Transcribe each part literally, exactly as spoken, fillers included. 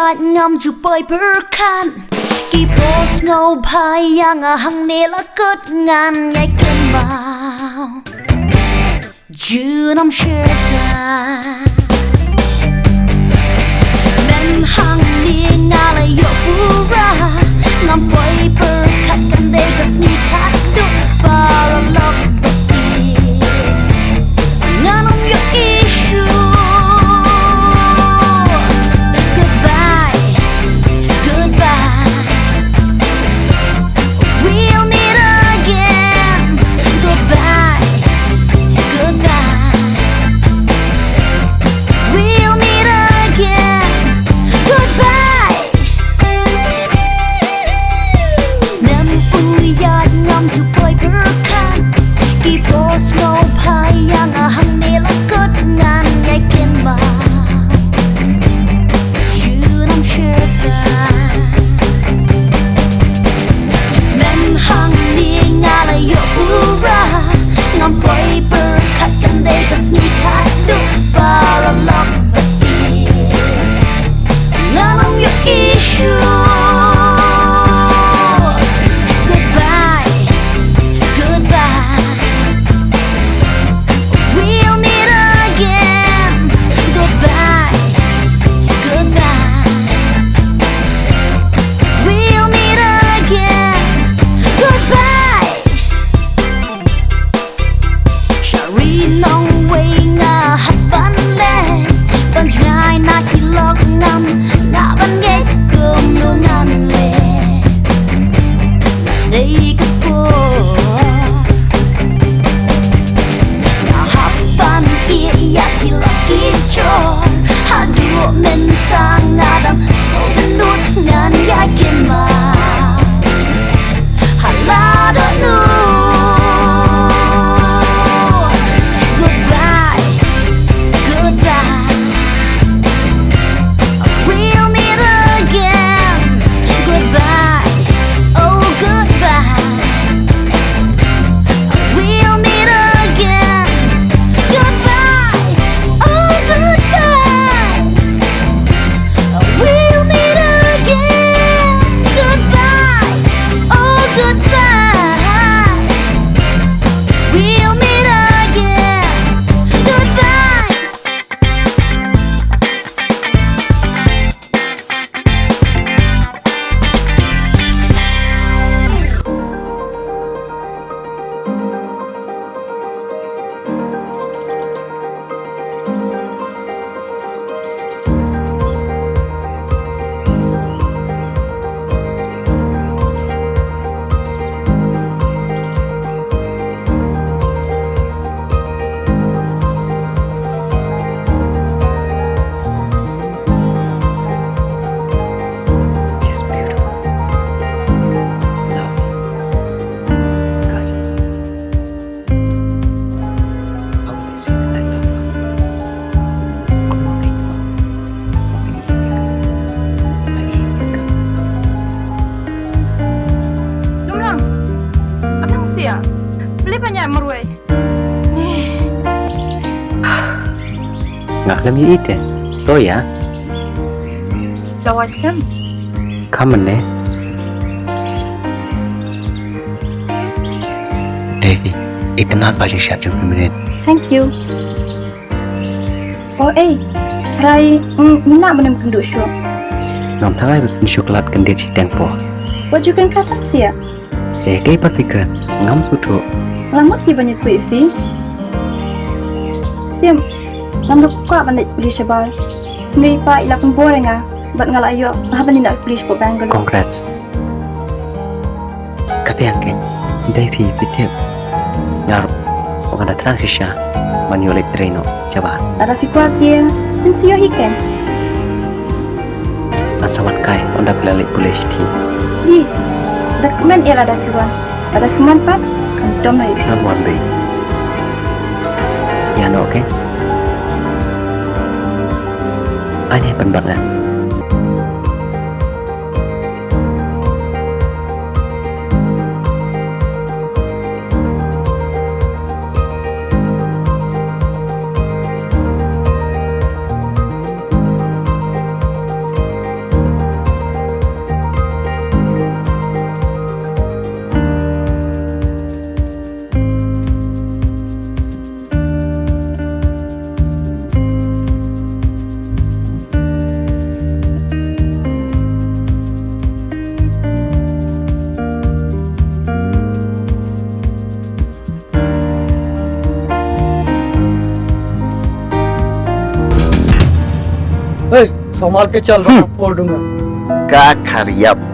Ngam ju poi pyrkhat. Ki bos ngau bha ïa nga hangne la kut ngan ïai kynmaw. Junom sher ta. Men hangne nga la ïoh pura. Ngam poi pyrkhat kan dei ka sngi khatduh paralok. Ngan ym ïoh issue. Goodbye, goodbye. We'll meet again. Goodbye, goodbye. We'll meet again. Goodbye. Snem u ïaid ngam ju poi pyrkhat. Ki bos ngau bha ïa nga hangne la kut ngan ïai kynmaw. Junom sher ta. Men hangne nga la ïoh pura. Ngam poi pyrkhat kan dei ka sngi khatduh paralok. Ngan ym ïoh issue. Goodbye, goodbye. We'll meet again. Goodbye, goodbye. We'll meet again. Goodbye. Sha ri nongwei nga hap ban leh, ban jngai na ki lok ngam lah ban ngeit kumno ngan leh. Dei ka por nga hap ban ïeh ïa ki lok ki jor. Haduh mynta nga dang sngewbha lut ngan ïai kynmaw. Hala dohnud. Goodbye, goodbye. We'll meet again. Goodbye, oh goodbye. We'll meet again. Goodbye, oh goodbye. We'll meet again. Goodbye. Oh, goodbye. We'll meet again. Goodbye. She's beautiful. Lovely. Gorgeous. How will I say that I love her? Kumno kein ba ma pynïaid ïa ka, la ïeit ïa ka. Lumlang, ap nang sia. Pynlip ïa marwei. Nga khlem ïa ite. To ïa. Dawai skhem. Kham mynne. Devi, itynnad ba shisha jong minit. Thank you. Oh, ei. Rai, mm, mina mynne kynduh shuh. Ngam tharai ba phin shu khlad kyndit shiteng por. Wat ju kren kata sia. Eh, kei pat phi kren, ngam sngewthuh. Nga mut hi ban ïathuh ïa phi. Tim, ngam da kwah ban leit pule shabar. Mei pa i la pynbor ïa nga, bad nga la ïoh, nga hap ban leit pule shapoh Bangalore. Congrats. Ka biang kein, dei phi phi tip. Nga ruh, nga da thrang shisha ban ïoh leit trei noh shabar. Lada phi kwah tieng, phin sa ïoh hi kein. Ngan sa wan kai ynda phi la leit pule shithi. Yes. Da kmen ïa lada phi wan. Lada phi mon pat, kan dom ïa phi. Ngan wan dei. Ïa noh, okay? Ai ne pynbat nga. संभाल के चल, वरना फोड़ दूंगा। Ka khariap.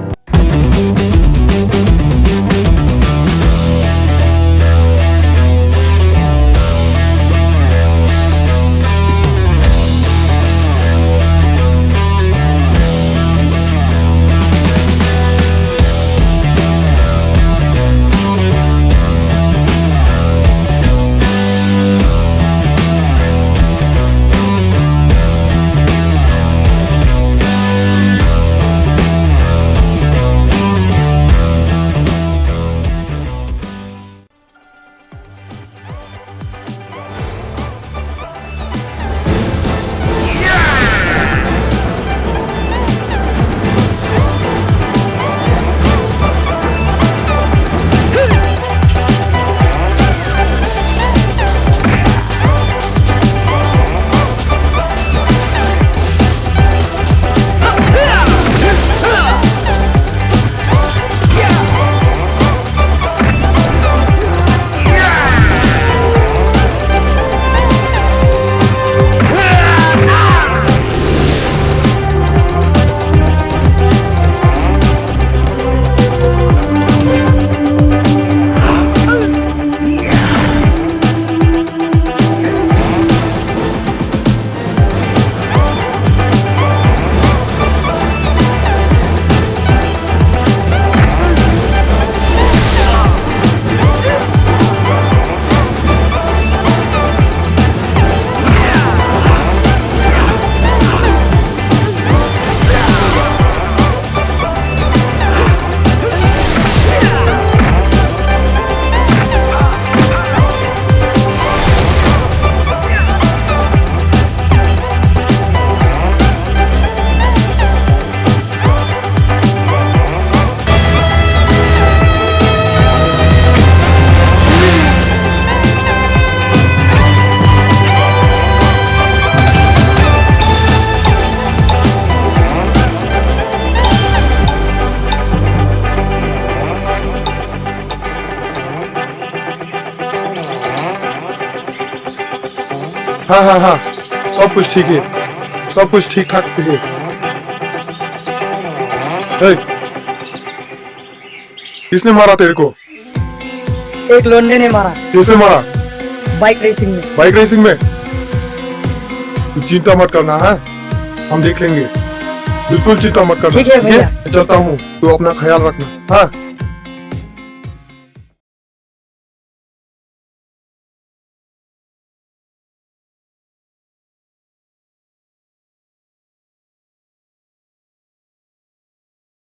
हाँ, हाँ, हाँ, सब कुछ ठीक है, सब कुछ ठीक ठाक है। ए, किसने मारा तेरे को? एक लौंडे ने मारा। कैसे मारा? बाइक रेसिंग में। बाइक रेसिंग में? तू चिंता मत करना, हाँ? हम देख लेंगे। बिल्कुल चिंता मत करना, ठीक है ठीक है? भैया। मैं चलता हूँ, तू अपना ख्याल रखना, हाँ?